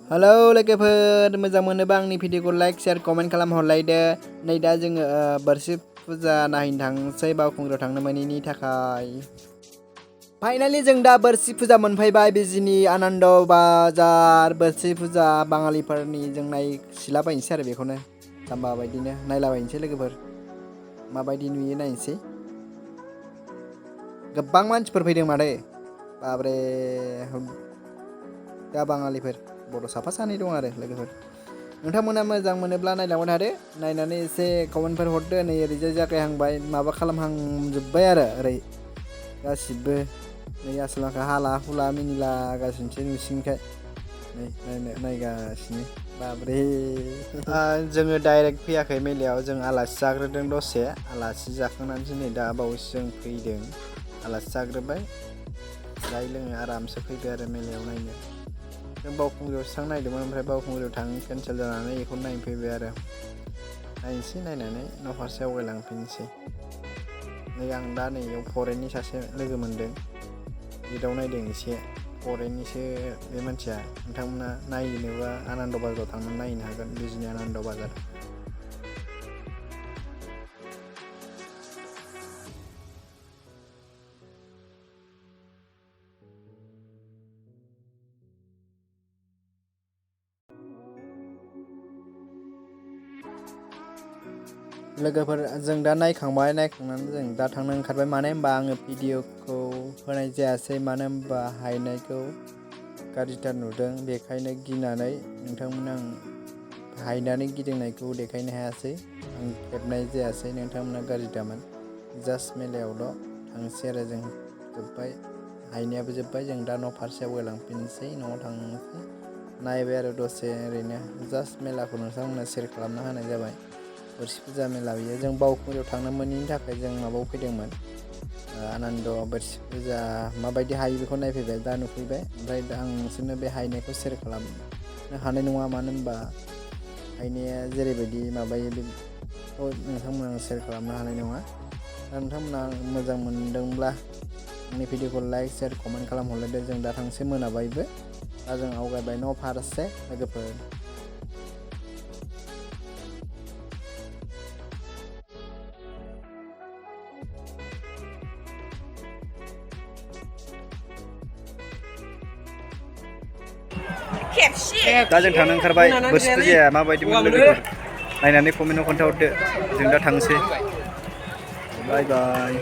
Hello लोगोफोर मोजां मोनोबा आंनि भिडिअखौ लाइक शेयार कमेन्ट खालामहरलायदो। नै दा जोङो बोरसि फुजा नायनो थांसै बावखुंग्रियाव थांनो मोनैनि थाखाय। फाइनालि जों दा बोरसि फुजा मोनफैबाय बिजिनि आनन्द बाजार बोरसि फुजा बाङालिफोरनि जों नायसिलाबायनोसै आरो बेखौनो जाम्बा बायदिनो नायलाबायनोसै लोगोफोर माबायदि नुयो नायनोसै। गोबां मानसिफोर फैदों माथो बाब्रे दा बाङालिफोर बर' साफा सानै दं आरो लोगोफोर। नोंथांमोना मोजां मोनोब्ला नायलांबाय थादो, नायनानै एसे कमेन्टफोर हरदो। नै ओरैजाय जागायहांबाय माबा खालामहांजोब्बाय आरो ओरै गासिबो नै आसोलमाखा हाला हुला मिनिलागासिनोसै नुसिनखाय नायगासिनो बाब्रे। जोङो डाइरेक्ट फैयाखै मेलायाव, जों आलासि जाग्रोदों दसे। आलासि जाखांनानैसो नै दा बावैसो जों फैदों। आलासि जाग्रोबाय जायै लोङै आरामसे फैदो आरो मेलायाव नायनो। जों बावखुंग्रियावसो थांनो नागिरदोंमोन, ओमफ्राय बावखुंग्रियाव थांनो केन्सेल जानानै बेखौ नायनो फैबाय आरो। नायनोसै, नायनानै न' फारसे आवगायलांफिनसै। नै आं दा नैयाव फरेननि सासे लोगो मोनदों, गिदाव नायदों एसे। फरेननिसो बे मानसिया। नोंथांमोना नायनोबा आनन्द बाजाराव थांनानै नायनो हागोन, बिजिनि आनन्द बाजार। लोगोफोर जों दा नायखांबाय, नायखांनानै जों दा थांनो ओंखारबाय। मानो होनबा आङो भिडिअखौ होनाय जायासै, मानो होनबा हायनायखौ गाज्रिथार नुदों, बेखायनो गिनानै नोंथांमोन आं हायनानै गिदिंनायखौ देखायनो हायासै। आं खेबनाय जायासै, नोंथांमोना गाज्रि दामोन। जास्ट मेलायावल' थांसै आरो जों जोब्बाय, हायनायाबो जोब्बाय। जों दा न' फारसे आवगायलांफिनसै, न'आव थांनोसै। नायबाय आरो दसे ओरैनो जास्ट मेलाखौ नोंथांमोना सेयार खालामना होनाय जाबाय। बोरसि फुजा मेला बियो। जों बावखुंग्रियाव थांनो मोनैनि थाखाय जों माबायाव फैदोंमोन, आनन्द बोरसि फुजा माबायदि हायो बेखौ नायफैबाय, दा नुफैबाय। ओमफ्राय दा आं नोंसोरनो बे हायनायखौ सेयार खालामनो हानाय नङा, मानो होनबा हायनाया जेरैबायदि माबायो बेखौ नोंथांमोना सेयार खालामनो हानाय नङा। दा नोंथांमोना मोजां मोनदोंब्ला आंनि भिडिअखौ लाइक शेयार कमेन्ट खालामहरलायदो। जों दा थांसै, मोनाबायबो। दा जों आवगायबाय न' फारसे लोगोफोर। दा जों थांनो ओंखारबाय। बोरसि फुजाया माबायदिमोन लोगोफोर नायनानै कमेन्टआव खोन्थाहरदो। जों दा थांसै, बाय बाय।